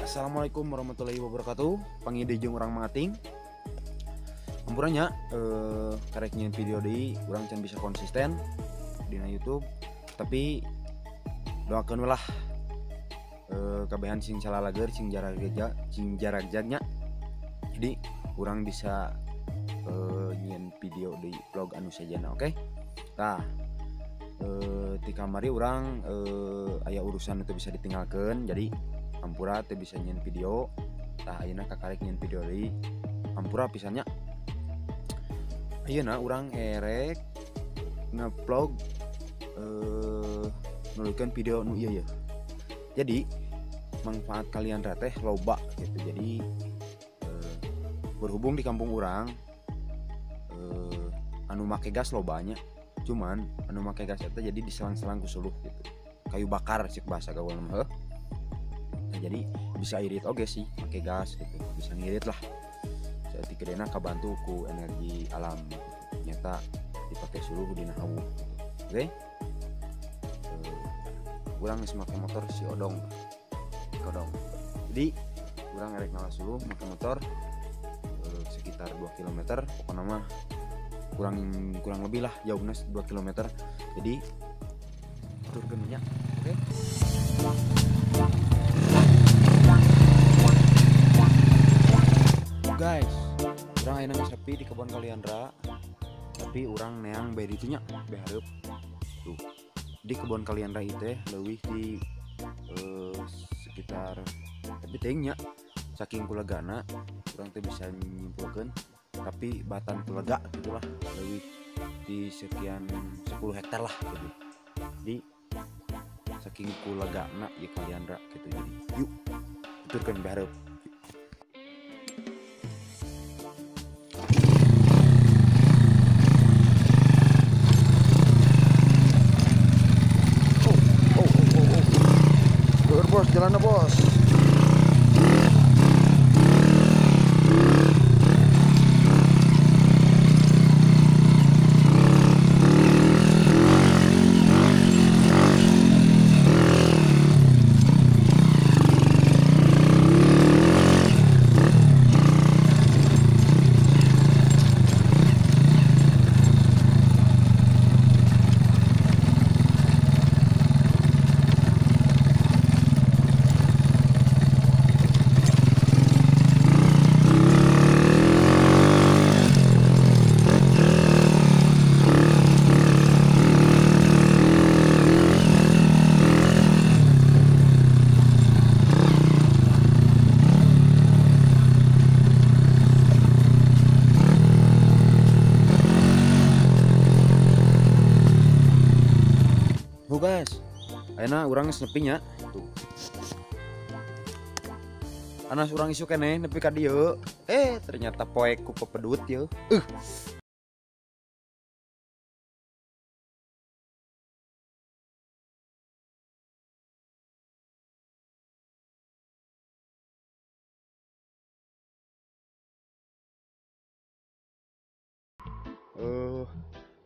Assalamualaikum warahmatullahi wabarakatuh. Panggih jeung urang Mangating. Hampura nya karek nyieun video deui, urang can bisa konsisten dina YouTube, tapi doakeun we lah kabehan sing salalager, sing jaragja nya. Jadi urang bisa nyieun video deui vlog anu sejenna, oke? Tah, ti kamari urang aya urusan teu bisa ditinggalkeun, jadi hampura teu bisa nyieun video. Tah ayeuna kakarek nyieun video deui, hampura pisannya. Ayeuna urang erek ngevlog nuluykeun video nu ieu ye. Jadi manfaat kaliandra teh loba gitu. Jadi berhubung di kampung urang anu make gas lobanya, cuman anu make gas eta jadi diselang-selang ku suluh gitu. Kayu bakar cek bahasa gaul mah. Nah, jadi bisa irit oge sih pakai gas gitu, bisa ngirit lah. Saeutik gedena kabantu ku energi alam gitu. Nyata dipakai suluh dina hawu gitu. Oke. Urang geus make motor si Odong. Odong. Jadi urang erek ngalah suluh make motor sekitar 2 km, pokokna mah kurang lebih lah jauhna 2 km. Jadi turkeun nya, oke. Guys, urang ayeuna geus nepi di kebon kaliandra, tapi urang neang bae ditu nya, bae hareup. Tuh, di kebon kaliandra ieu teh leuwih di sekitar tapi teuing nya, saking kulegana urang teh bisa nyimpulkeun, tapi batan tulega gitulah, leuwih di sekian 10 hektar lah gitu. Di saking kulegana ieu kaliandra gitu. Jadi yuk, tuturkeun bae hareup. Bos, jalan bos. Guys, ayeuna urang geus nepi nya. Tuh. Anas urang isuk keneh nepi ka dieu. Ternyata poek ku pepedut yeuh.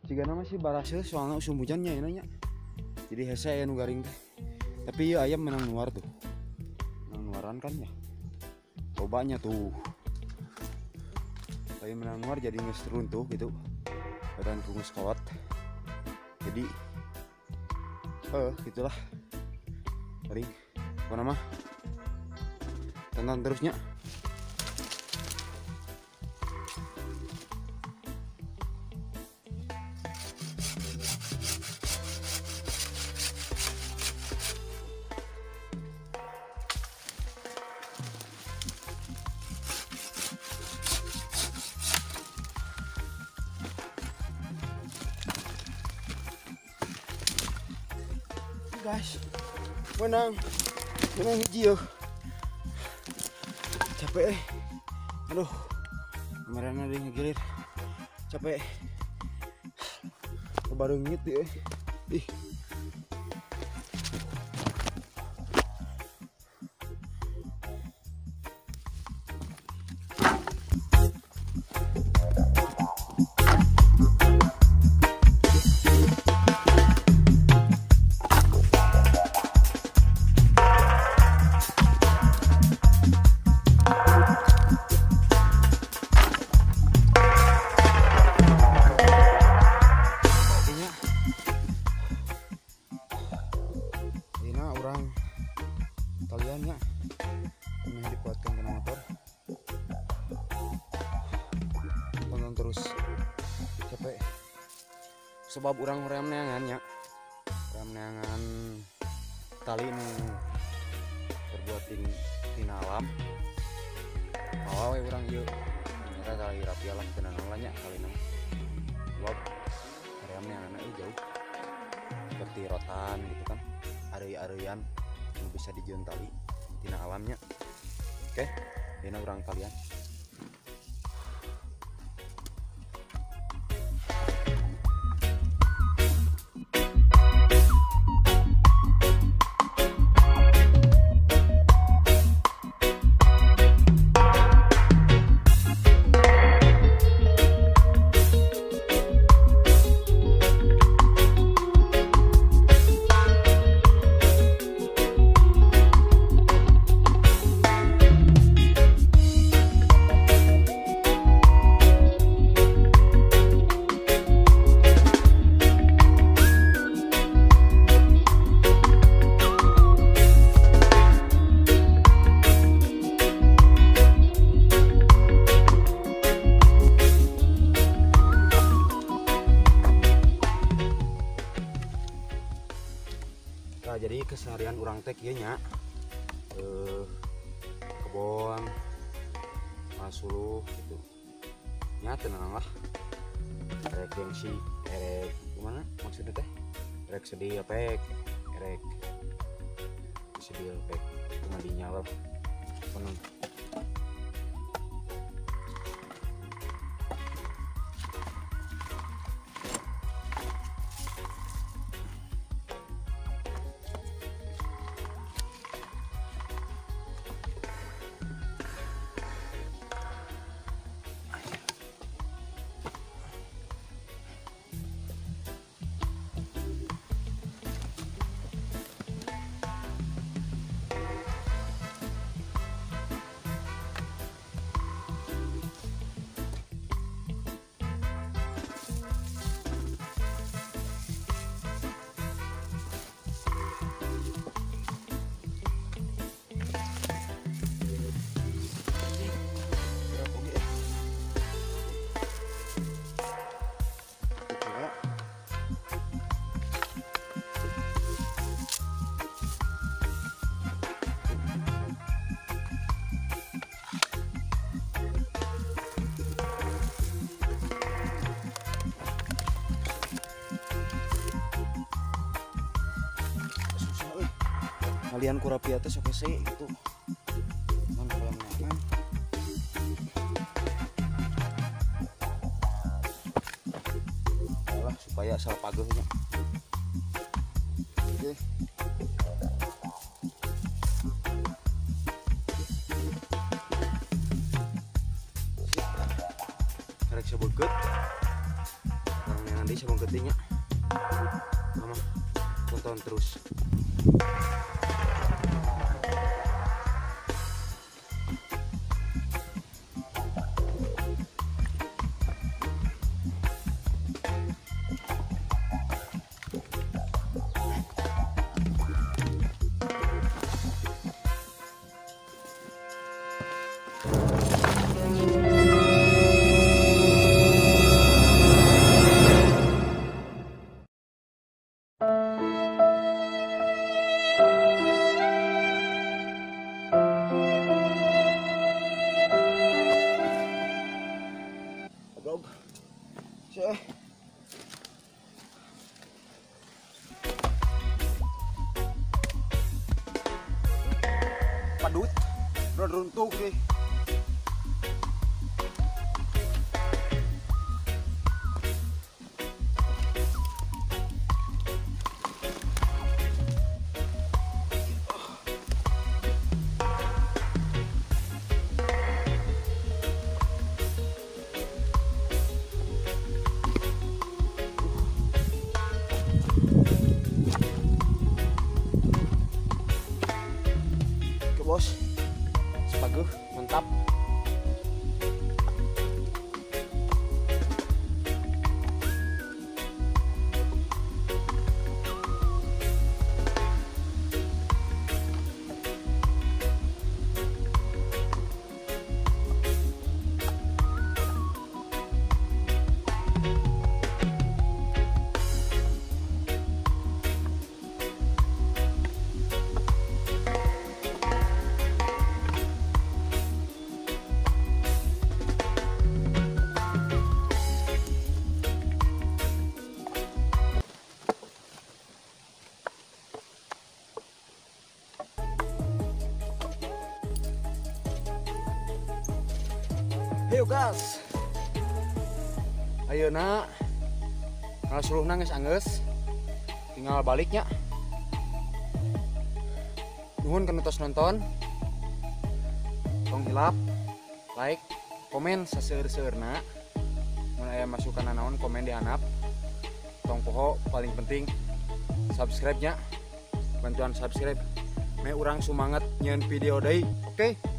Jigana masih baraseuh soalna usum hujannya ayeuna nya. Jadi hese aya nu garing teh. Tapi ieu ayam menang nuar tuh. Menang nuaran kan ya. Lobanya tuh. Tapi menang nuar jadi geus runtuh gitu. Badan ku geus kawat. Jadi gitulah. Garing. Pokona mah tonton terusnya. Guys, menang hiji yo. Capek. Aduh, kameranya dia ngegilir. Capek. Baru ngit deh. Ih. Taliannya ini dikuatkan ke motor. Tonton terus, capek sebab orang hoream neangan nya, hoream neangan tali nu terbuat tina alam. Mawa we urang ieu ternyata tali rapi alam tenan nya tali na sebab hoream neangan jauh seperti rotan gitu kan, areuy-areuyan bisa dijeun tali tina alamnya. Oke, dina urang kalian. Nah, jadi keseharian urang teh kieu nya, kebon, masuluh gitu. Nya tenang lah. Erek gengsi, erek gimana maksudnya teh? Erek sedih pek, erek sedih pek, kumadinya lah. Tenang. Kalian kurapia teh sok hese gitu. Mun kalau neangan. Alah supaya salah pageuhnya. Oke. Karek sabeukeut. Urang neangan deui sabeukeut deui nya. Mama tonton terus. Runtuh sih. Oke bos, sepaguh, mantap. Ayo gas. Ayeuna ngasuluhna geus anggeus. Tinggal baliknya. Nuhun kana tos nonton. Tong hilap like, komen saseur-seurna. Mun aya masukan naon komen di handap. Tong poho paling penting subscribe-nya. Bantuan subscribe. Meh urang sumanget nyieun video deui. Oke.